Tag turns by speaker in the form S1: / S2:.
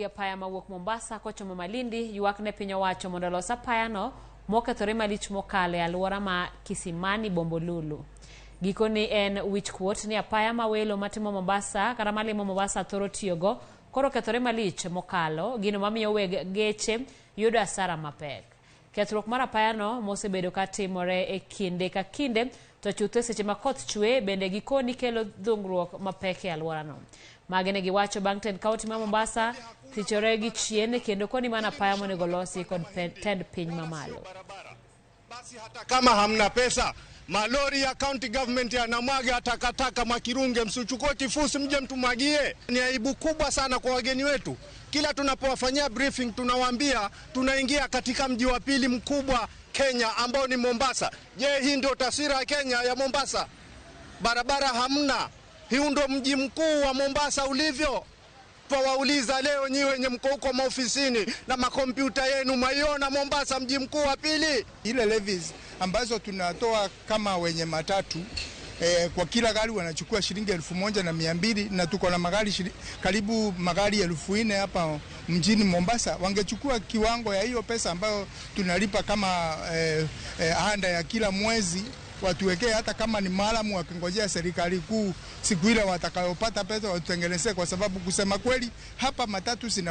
S1: Apaya mawuok Mombasa kochomo Malindi ywak ne piny owacho mondo olos apayano mokethore malich mokalo e alwora ma Kisimani Bombolulu. Gikoni en wich kuot ni apaya ma welo matimo Mombasa kata malimo Mombasa thoro tiyogo koro okethore malich mokalo, gino mamiyo weg geche yudo asara mapek. Kethruok mar apayano mosebedo ka timore e kinde ka kinde to chutho e seche ma koth chwe bende gikoni kelo dhungruok mapek e alworano. Magi ne giwacho bang' tend kaunti ma Mombasa thichore gi chien kendo koni mana apaya monego losi kod tend piny mamalo.
S2: Basi hata kama hamna pesa, malori ya county government yanamwaga takataka Mwakirunge, msichukue kifusi mje mtumwagie. Ni aibu kubwa sana kwa wageni wetu. Kila tunapowafanyia briefing tunawaambia tunaingia katika mji wa pili mkubwa Kenya ambao ni Mombasa. Je, hii ndio taswira ya Kenya ya Mombasa? Barabara hamna. Hii ndio mji mkuu wa Mombasa ulivyo. Twawauliza leo nyi wenye mko huko maofisini na makompyuta yenu, mwaiona Mombasa mji mkuu wa pili?
S3: Ile levies ambazo tunatoa kama wenye matatu kwa kila gari wanachukua shilingi 1,200 na tuko na magari karibu magari 4,000 hapa mjini Mombasa. Wangechukua kiwango ya hiyo pesa ambayo tunalipa kama ada ya kila mwezi, watuwekee hata kama ni malamu, wakingojea serikali kuu siku ile watakayopata pesa watutengenezee, kwa sababu kusema kweli hapa matatu zina